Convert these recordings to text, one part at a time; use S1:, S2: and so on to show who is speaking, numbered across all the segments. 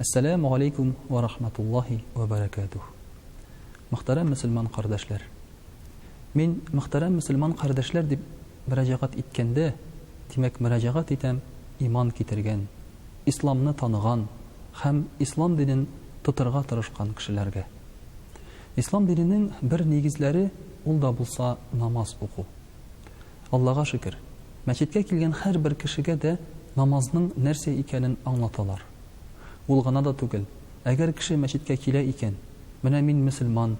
S1: Әссәләмү галәйкүм вә рахматуллаһи вә бәрәкәтүһ. Мөхтәрәм мөселман кардәшләр! Мин мөхтәрәм мөселман кардәшләр дип мөрәҗәгать иткәндә, димәк, мөрәҗәгать итәм иман китергән, исламны таныган һәм ислам динен тотырга тырышкан кешеләргә. Ислам диненең бер нигезләре ул да булса намаз уку. Аллага шөкер, мәчеткә килгән һәрбер кешегә дә намазның нәрсә икәнен аңлаталар. Ул гына да түгел, әгәр кеше мәчеткә килә икән, менә мин мөселман,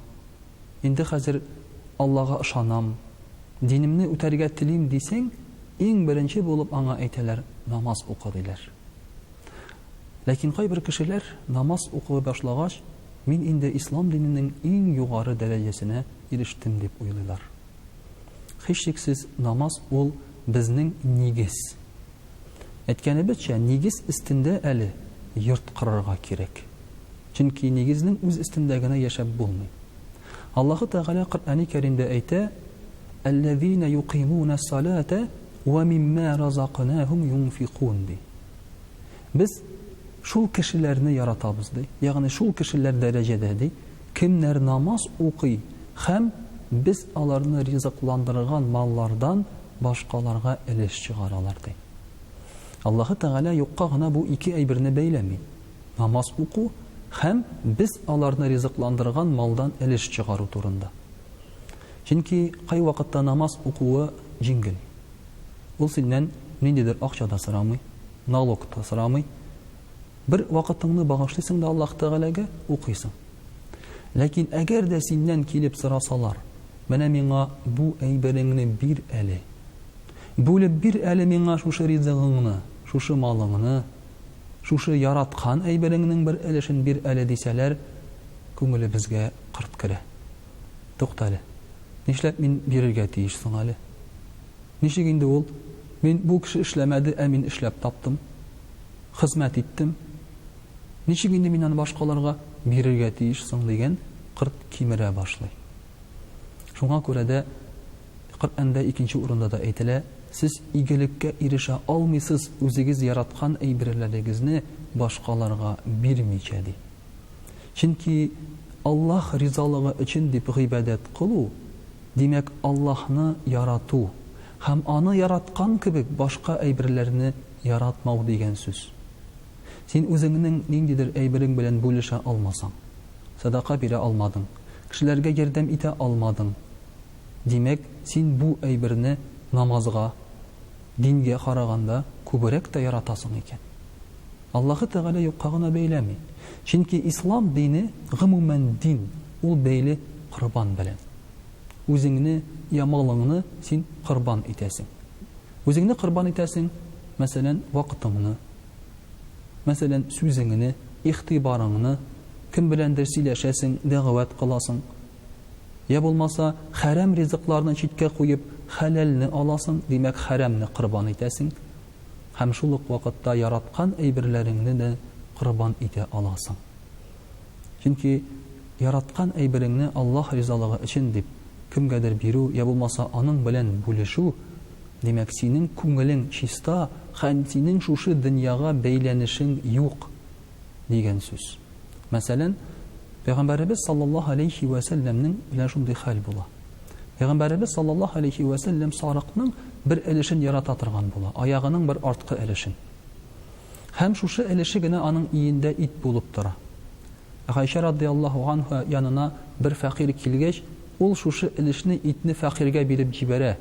S1: инде хәзер Аллага ышанам, динемне үтәргә телим дисәң, иң беренче булып аңа әйтәләр, намаз укы, диләр. Ләкин кайбер кешеләр намаз укый башлагач, мин инде ислам диненең иң югары дәрәҗәсенә ирештем дип уйлыйлар. Һичшиксез, намаз ул безнең нигез. Әйткәнебезчә, нигез өстендә әле йорт корырга кирәк. Чөнки нигезнең үз өстендә генә яшәп булмый. Аллаһы Тәгалә Коръәни Кәримдә әйтә, Әлләзинә юкыймуна салата вә мимма разакнахум юнфикун ди. Без шул кешеләрне яратабыз ди. Ягъни шул кешеләр дәрәҗәдә ди, кемнәр намаз укый һәм без аларны ризыкландырган маллардан башкаларга өлеш чыгаралар, ди. Аллаһы Тәгалә юкка гына бу ике әйберне бәйләми. Намаз уку һәм без аларны ризыкландырган малдан өлеш чыгару турында. Чөнки кайвакытта намаз укуы җиңел. Ул синнән ниндидер акча да сорамый, налог та сорамый. Бер вакытыңны багышлыйсың да Аллаһ Тәгаләгә, укыйсың. Ләкин әгәр дә синнән килеп сорасалар, Менә миңа бу әйбереңне бир әле. Бүлеп бир әле миңа шушы ризыгыңны, шушы малыңны, шушы яраткан әйбереңнең бер өлешен бир әле, дисәләр, күңелебезгә корт керә. Туктале, нишләп мин бирергә тиеш соң әле? Ничек инде ул, мин бу кеше эшләмәде, ә мин эшләп таптым, хезмәт иттем. Ничек инде мин аны башкаларга бирергә тиеш соң дигән корт кимерә башлый. Шуңа күрә дә Коръәндә икенче урында да әйтелә, сез игелеккә ирешә алмыйсыз үзегез яраткан әйберләрегезне башкаларга бирмичә, ди. Чөнки Аллаһ ризалыгы өчен дип гыйбадәт кылу, димәк, Аллаһны ярату һәм Аны яраткан кебек башка әйберләрне яратмау дигән сүз. Син үзеңнең ниндидер әйберең белән бүлешә алмасаң, сәдака бирә алмадың, кешеләргә ярдәм итә алмадың, димәк, син бу әйберне намазга, дингә караганда күбрәк тә яратасың икән. Аллаһы Тәгалә юкка гына бәйләми. Чөнки ислам дине, гомумән дин, ул бәйле корбан белән. Үзеңне я малыңны син корбан итәсең. Үзеңне корбан итәсең, мәсәлән, вакытыңны, Мәсәлән, сүзеңне, игътибарыңны, кем беләндер сөйләшәсең, дәгъват кыласың. Я булмаса, хәрам ризыкларны читкә куеп, хәләлне аласың, димәк, хәрамны корбан итәсең. Һәм шул ук вакытта яраткан әйберләреңне дә корбан итә аласың. Чөнки яраткан әйбереңне Аллаһ ризалыгы өчен дип кемгәдер бирү, я булмаса аның белән бүлешү, димәк, синең күңелең чиста һәм синең шушы дөньяга бәйләнешең юк, дигән сүз. Мәсәлән, Пәйгамбәребез саллаллаһу алейһи вә сәлләмнең белән шундый хәл була. Пәйгамбәребез саллаллаһу алейһи вә сәлләм сарыкның бер өлешен ярата торган була, аягының бер арткы өлешен. Һәм шушы өлеше генә аның өендә ит булып тора. Гайшә радыяллаһу ганһа янына бер фәкыйрь килгәч, ул шушы өлешне, итне фәкыйрьгә биреп җибәрә.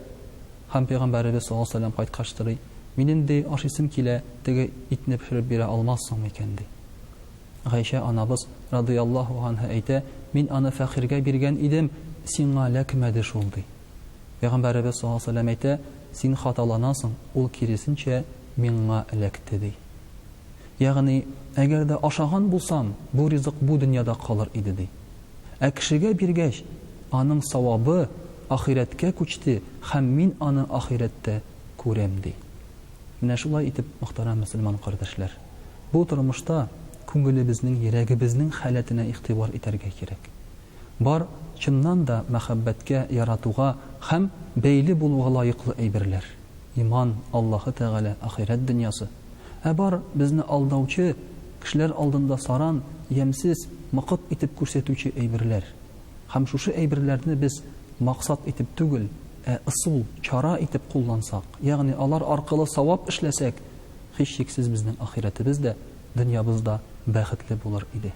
S1: Һәм Пәйгамбәребез саллаллаһу галәйһи ва сәлләм кайткач сорый, Минем, ди, ашыйсым килә, теге итне пешереп бирә алмассың микән, ди. Гайшә анабыз радыяллаһу ганһа әйтә, Мин аны фәкыйрьгә биргән идем, сиңа эләкмәде шул, ди. Пәйгамбәребез саллаллаһу галәйһи ва сәлләм әйтә, Син хаталанасың, ул киресенчә, миңа эләкте, ди. Ягъни, әгәр дә ашаган булсам, бу ризык бу дөньяда калыр иде, ди. Ә кешегә биргәч, аның савабы ахирәткә күчте һәм мин аны ахирәттә күрәм, ди. Менә шулай итеп, мөхтәрәм мөселман кардәшләр, бу тормышта күңелебезнең, йөрәгебезнең халәтенә игътибар итәргә кирәк. Бар, чыннан да, мәхәббәткә, яратуга һәм бәйле булуга лаеклы әйберләр. Иман, Аллаһы Тәгалә, ахирәт дөньясы. Ә бар, безне алдаучы, кешеләр алдында саран, ямьсез, мокыт итеп күрсәтүче әйберләр. Һәм шушы әйберләрне без максат итеп түгел, ә ысул, чара итеп куллансак, ягъни алар аркылы савап эшләсәк, һичшиксез безнең ахирәтебез дә, дөньябыз да бәхетле булыр иде.